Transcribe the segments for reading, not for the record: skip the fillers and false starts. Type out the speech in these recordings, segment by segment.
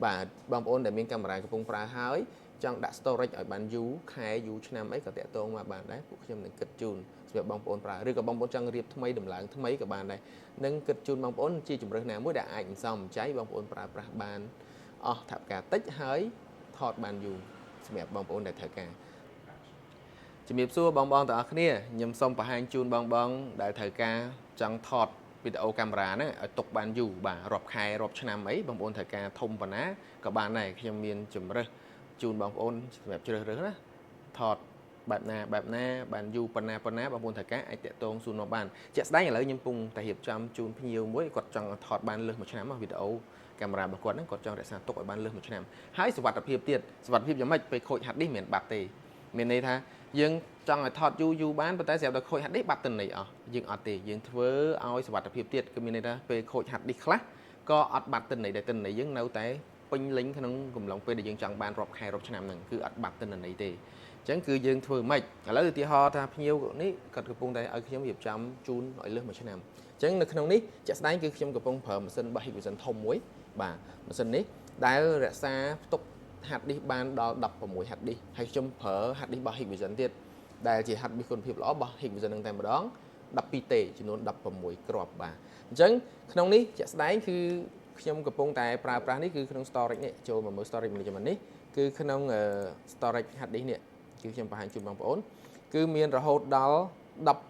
បាទបងប្អូនដែលមានកាមេរ៉ាកំពុងប្រើហើយចង់ដាក់ storage ឲ្យបានយូរខែយូរឆ្នាំអីក៏តាក់ទងមកបានដែរពួកខ្ញុំនឹងគិតជូនសម្រាប់បងប្អូនប្រើឬក៏បងប្អូនចង់រៀបថ្មីដំឡើងថ្មីក៏បានដែរនឹងគិតជូនបងប្អូនជាជម្រើសណាមួយដែលអាចសន្សំសំចៃបងប្អូនប្រើប្រាស់បានអស់ថវិកាតិចហើយថតបានយូរសម្រាប់បងប្អូនដែលត្រូវការជំរាបសួរបងបងទាំងអស់គ្នាខ្ញុំសូមបង្ហាញជូនបងបងដែលត្រូវការចង់ថតវីដេអូកាមេរ៉ាហ្នឹងឲ្យទុកបានយូរបាទរាប់ខែរាប់ឆ្នាំអីបងប្អូនត្រូវការធំប៉ុណ្ណាក៏បានដែរខ្ញុំមានជម្រើសជូនបងប្អូនសម្រាប់ជ្រើសរើសណាថតបែបណាបែបណាបានយូរប៉ុណ្ណាប៉ុណ្ណាបងប្អូនត្រូវការអាចតាក់ទងសួរនាំបានជាក់ស្ដែងឥឡូវខ្ញុំកំពុងតែរៀបចំជូនភ្ញៀវមួយគាត់ចង់ថតបានលើសមួយឆ្នាំវីដេអូកាមេរ៉ារបស់គាត់ហ្នឹងគាត់ចង់រក្សាទុកឲ្យបានលើសមួយឆ្នាំហើយសុវត្ថិភាពទៀតសុវត្ថិភាពយ៉ាងម៉េចពេលខូច hard disk មិនមែនបាត់ទេមានន័យថាយើងចង់ឲ្យថតយូរយូរបានប៉ុន្តែស្រាប់តែខូច hard disk បាត់ទិន្នន័យអស់យើងអត់ទេយើងធ្វើឲ្យសុវត្ថិភាពទៀតគឺមានន័យថាពេលខូច hard disk ខ្លះក៏អត់បាត់ទិន្នន័យដែរទិន្នន័យយើងនៅតែពេញលេញក្នុងកំឡុងពេលដែលយើងចង់បានរាប់ខែរាប់ឆ្នាំហ្នឹងគឺអត់បាត់ទិន្នន័យទេអញ្ចឹងគឺយើងធ្វើម៉េចឥឡូវឧទាហរណ៍ថាភ្ញៀវនេះគាត់កំពុងតែឲ្យខ្ញុំរៀបចំជូនឲ្យលើសមួយឆ្នាំអញ្ចឹងនៅក្នុងនេះជាក់ស្ដែងគឺខ្ញុំកំពុងប្រើម៉ាស៊ីនរបស់ Hikvision ធំមួយបាទម៉ាស៊ីននេះដែលរក្សាផ្ទុក hard disk បានដល់16 hard disk ហើយខ្ញុំប្រើ hard disk របស់ Hikvision ទៀតដែលជា hard disk គុណភាពល្អរបស់ Hikvision នឹងតែម្ដង12 T ចំនួន16គ្រាប់បាទអញ្ចឹងក្នុងនេះជាក់ស្ដែងគឺខ្ញុំកំពុងតែប្រើប្រាស់នេះគឺក្នុង storage នេះចូលមកមើល storage management នេះគឺក្នុង storage hard disk នេះគឺខ្ញុំបង្ហាញជូនបងប្អូនគឺមានរហូតដល់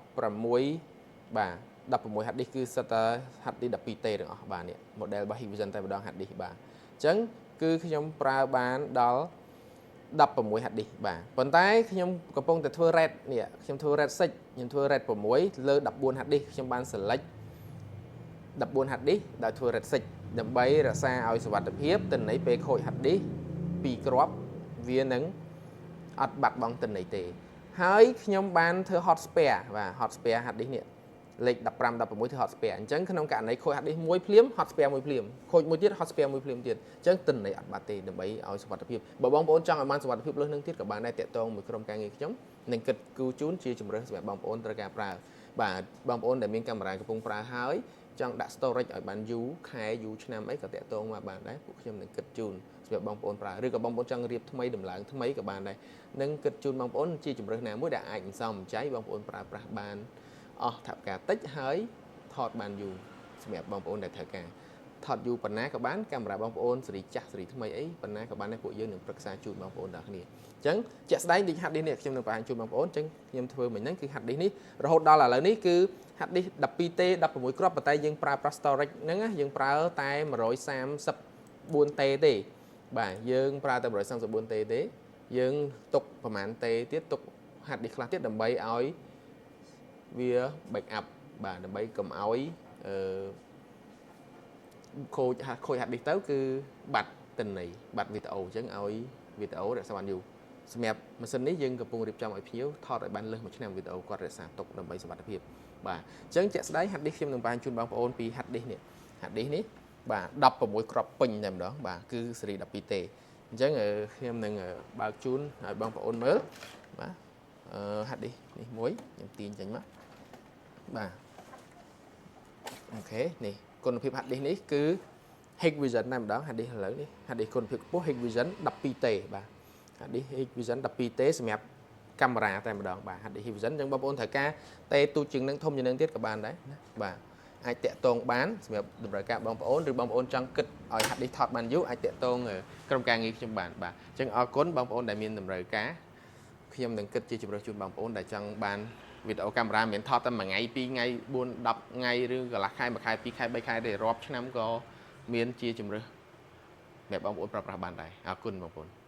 16បាទ16 hard disk គឺសុទ្ធតែ hard disk 12 T ទាំងអស់បាទនេះ model របស់ Hikvision តែម្ដង hard disk បាទអញ្ចឹងគឺខ្ញុំប្រើបានដល់16 hard disk បាទប៉ុន្តែខ្ញុំកំពុងតែធ្វើ RAID នេះខ្ញុំធ្វើ RAID 6ខ្ញុំធ្វើ RAID 6លើ14 hard disk ខ្ញុំបាន select 14 hard disk ដោយធ្វើ RAID 6ដើម្បីរក្សាឲ្យសុវត្ថិភាពទិន្នន័យពេលខូច hard disk ពីរគ្រាប់វានឹងអត់បាត់បង់ទិន្នន័យទេហើយខ្ញុំបានធ្វើ hot spare បាទ hot spare hard disk នេះលេខ15 16ធ្វើ hot spare អញ្ចឹងក្នុងករណីខូច hard disk មួយភ្លាម hot spare មួយភ្លាមខូចមួយទៀត hot spare មួយភ្លាមទៀតអញ្ចឹងទិន្នន័យអត់បាត់ទេដើម្បីឲ្យសុវត្ថិភាពបើបងប្អូនចង់ឲ្យបានសុវត្ថិភាពលើសនឹងទៀតក៏បានដែរតាក់ទងមួយក្រុមការងារខ្ញុំនឹងគិតគូរជូនជាជម្រើសសម្រាប់បងប្អូនត្រូវការប្រើបាទបងប្អូនដែលមានកាមេរ៉ាកំពុងប្រើហើយចង់ដាក់ storage ឲ្យបានយូរខែយូរឆ្នាំអីក៏តាក់ទងមកបានដែរពួកខ្ញុំនឹងគិតជូនសម្រាប់បងប្អូនប្រើឬក៏បងប្អូនចង់រៀបថ្មីដំឡើងថ្មីក៏បានដែរនឹងគិតជូនបងប្អូនជាជម្រើសណាមួយដែលអាចសន្សំសំចៃបងប្អូនប្រើប្រាស់បានអស់ថវិកាតិចហើយថតបានយូរសម្រាប់បងប្អូនដែលត្រូវការថតយូរប៉ុណ្ណាក៏បានកាមេរ៉ាបងប្អូនស៊េរីចាស់ស៊េរីថ្មីអីប៉ុណ្ណាក៏បានដែរពួកយើងនឹងប្រឹក្សាជូនបងប្អូនដល់គ្នាអញ្ចឹងជាក់ស្ដែងដូច hard disk នេះខ្ញុំនឹងបង្ហាញជូនបងប្អូនអញ្ចឹងខ្ញុំធ្វើមិញហ្នឹងគឺ hard disk នេះរហូតដល់ឥឡូវនេះគឺ hard disk 12 T 16គ្រាប់ប៉ុន្តែយើងប្រើប្រាស់ storage ហ្នឹងណាយើងប្រើតែ134 T ទេបាទយើងប្រើតែ134 T ទេយើងទុកប្រហែល T ទៀតទុក hard disk ខ្លះទៀតដើម្បីឲ្យវា backup បាទដើម្បីកុំឲ្យអឺខូចខូច hard disk ទៅគឺបាត់ទិន្នន័យបាត់វីដេអូអញ្ចឹងឲ្យវីដេអូរក្សាបានយូរសម្រាប់ម៉ាស៊ីននេះយើងកំពុងរៀបចំឲ្យភ្ញៀវថតឲ្យបានលើសមួយឆ្នាំវីដេអូគាត់រក្សាទុកដើម្បីសុវត្ថិភាពបាទអញ្ចឹងជាក់ស្ដែង hard disk ខ្ញុំនឹងបង្ហាញជូនបងប្អូនពី hard disk នេះ hard disk នេះបាទ16គ្រាប់ពេញតែម្ដងបាទគឺស៊េរី12 T អញ្ចឹងខ្ញុំនឹងបើកជូនឲ្យបងប្អូនមើលបាទអឺ hard disk នេះមួយខ្ញុំទាញចេញមកបាទ OK នេះគុណភាព hard disk នេះគឺ Hikvision តែម្ដង hard disk ឥឡូវនេះ hard disk គុណភាពខ្ពស់ Hikvision 12 T បាទ hard disk Hikvision 12 T សម្រាប់កាមេរ៉ាតែម្ដងបាទ hard disk Hikvision អញ្ចឹងបងប្អូនត្រូវការតេទូចជាងនឹងធំជាងនឹងទៀតក៏បានដែរណាបាទអាចតាក់ទងបានសម្រាប់តម្រូវការបងប្អូនឬបងប្អូនចង់គិតឲ្យ hard disk ថតបានយូរអាចតាក់ទងក្រុមការងារខ្ញុំបានបាទអញ្ចឹងអរគុណបងប្អូនដែលមានតម្រូវការខ្ញុំនឹងគិតជាជម្រើសជូនបងប្អូនដែលចង់បានវីដេអូកាមេរ៉ាមិនមែនថតតែមួយថ្ងៃពីរថ្ងៃ4 10ថ្ងៃឬកន្លះខែមួយខែពីរខែបីខែទេរាប់ឆ្នាំក៏មានជាជម្រើសសម្រាប់បងប្អូនប្រើប្រាស់បានដែរអរគុណបងប្អូន។